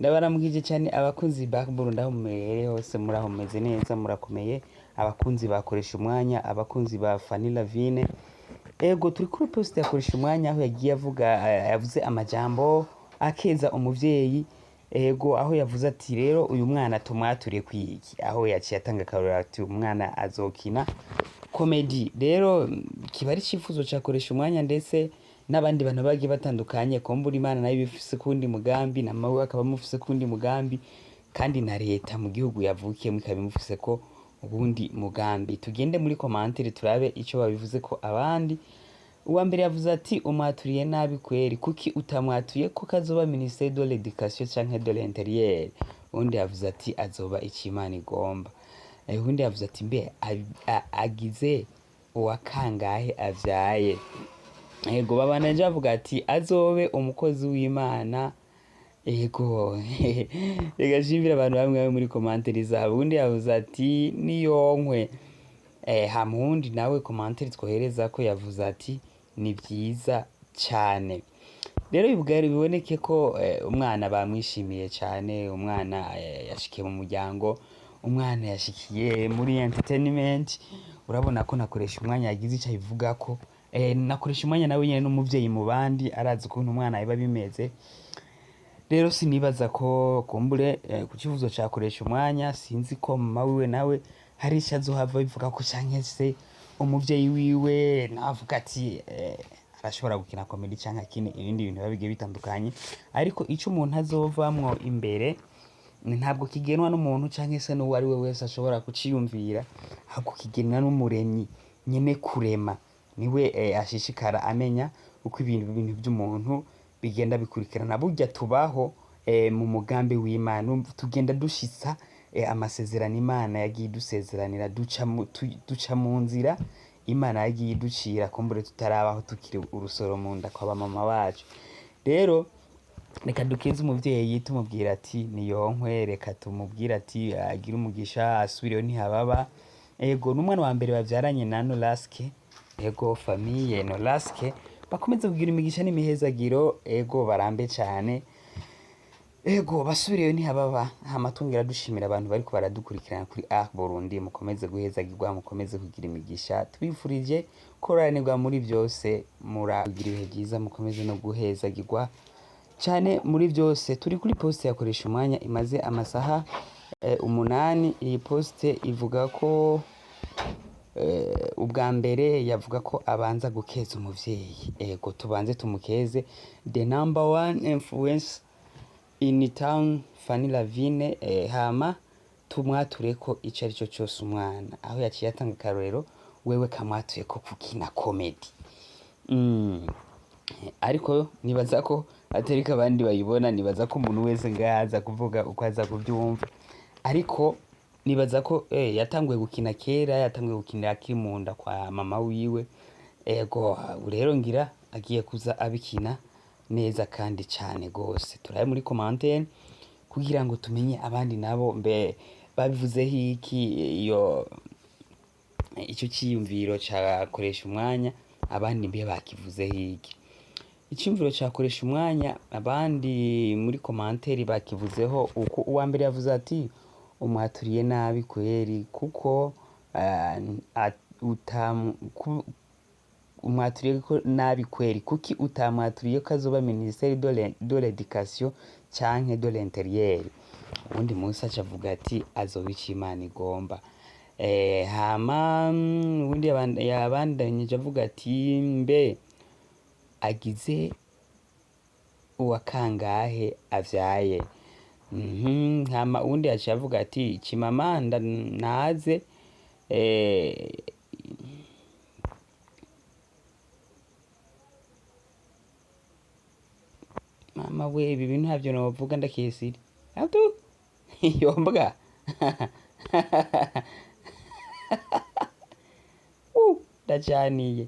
Ndabaramukije cyane abakunzi ba Burundi aho muherereye hose, muraho mumeze neza, murakomeye. Abakunzi bakoresha umwanya, abakunzi ba Fanny Lavine. Ego, turi kuri post yakoresha umwanya aho yagiye avuga, yavuze amajambo akeza umuvyeyi. Ego, aho yavuze ati rero uyu mwana tumwature kwiki, aho yaciye atanga akarorero ati umwana azokina comedy. Rero kiba ari icifuzo cakoresha umwanya ndetse n'abandi bantu bagiye batandukanye. Kumbura Imana nayo ibifise kuwundi mugambi, na mawe akaba amufise kuwundi mugambi, kandi na leta mu gihugu yavukiyemo ikaba imufise ko uwundi mugambi. Tugende muri commentaire turabe ico babivuze ko abandi. Uwa mbere yavuze ati umwaturiye nabi kweri, kuki utamwatuye ko kazoba ministère de l'éducation canke de l'intérieur? Uwundi yavuze ati azoba ico Imana igomba. Uwundi yavuze ati mbe agize uwa kangahe avyaye? Ego, babandanye bavuga ati azobe umukozi w'Imana. Ego, reka nshimire abantu bamwe bamwe muri commentaire zabo. Uwundi yavuze ati niyonkwe. Hama uwundi nawe commentaire twohereza ko yavuze ati ni vyiza cane. Rero bibwari biboneke ko umwana bamwishimiye cane, umwana yashikiye mu muryango, umwana yashikiye muri entertainment. Urabona ko nakoresha umwanya yagize ico abivugako. Nakoresha umwanya nawe nyene n'umuvyeyi mu bandi, arazi ukuntu umwana biba bimeze. Rero sinibaza ko kumbure ku cifuzo cakoresha umwanya, sinzi ko mama wiwe nawe hari ico azohava abivugako, canke se umuvyeyi wiwe nawe avuga ati arashobora gukina comedy canke akine ibindi bintu biba bigiye bitandukanye. Ariko ico umuntu azovamwo imbere ntabwo kigenwa n'umuntu canke se n'uwo ari we wese ashobora kuciyumvira, ahubwo kigenwa n'umuremyi nyene kurema, niwe ashishikara amenya uko ibintu vy'umuntu bigenda bikurikirana. Burya tubaho mu mugambi w'Imana, tugenda dushitsa amasezerano Imana yagiye idusezeranira, duca mu nzira Imana yagiye iducira kumbure tutarabaho, tukiri urusoro mu nda kwa bamama bacu. Rero reka dukeze umuvyeyi tumubwira ati niyonkwe, reka tumubwire ati agire umugisha, asubireyo ntihababa. Ego, n'umwana wa mbere bavyaranye na Nolaske. Ego, famille Nolaske bakomeze kugira imigisha n'imihezagiro. Ego, barambe cane. Ego, basubireyo ntihababa. Hama twongera dushimira abantu bariko baradukurikirana kuri Art Burundi. Mukomeze guhezagirwa, mukomeze kugira imigisha, tubifurije kororanirwa muri vyose, muragira ibihe vyiza, mukomeze no guhezagirwa cane muri vyose. Turi kuri poste yakoresha umwanya imaze amasaha 8. Iyi poste ivuga ko ubwa mbere yavuga ko abanza gukeza umuvyeyi. Ego, tubanze tumukeze, the number one influence in town, Fanny Lavine. Hama tumwatureko ico arico cose umwana, aho yaciye atanga akarorero wewe kamwatuye ko kukina comedy. Ariko nibaza ko atariko abandi bayibona, nibaza ko umuntu wese ngaha aza kuvuga uko aza kuvyumva. Ariko nibaza ko yatanguye gukina kera, yatanguye gukinira akiri mu nda kwa mama wiwe. Ego, rero ngira agiye kuza abikina neza kandi cane gose. Turabe muri commentaire kugira ngo tumenye abandi nabo mbe babivuzeho iki, iyo ico ciyumviro cakoresha umwanya, abandi mbe bakivuzeho iki? Iciyumviro cakoresha umwanya, abandi muri commentaire bakivuzeho uko. Uwa mbere yavuze ati umwaturiye nabi kweri, kuko umwaturiye ko nabi kweri, kuki utamwaturiye ko azoba ministère de l'éducation canke de l'intérieur? Uwundi munsi aca avuga ati azoba ico Imana igomba. Hama uwundi yabandanyije avuga ati mbe agize uwa kangahe avyaye? Hama uwundi yaciye avuga ati Chimamanda naze. Mama we, ibi bintu ntavyo novuga, ndakesiri atu yombwa. Ndacaniye.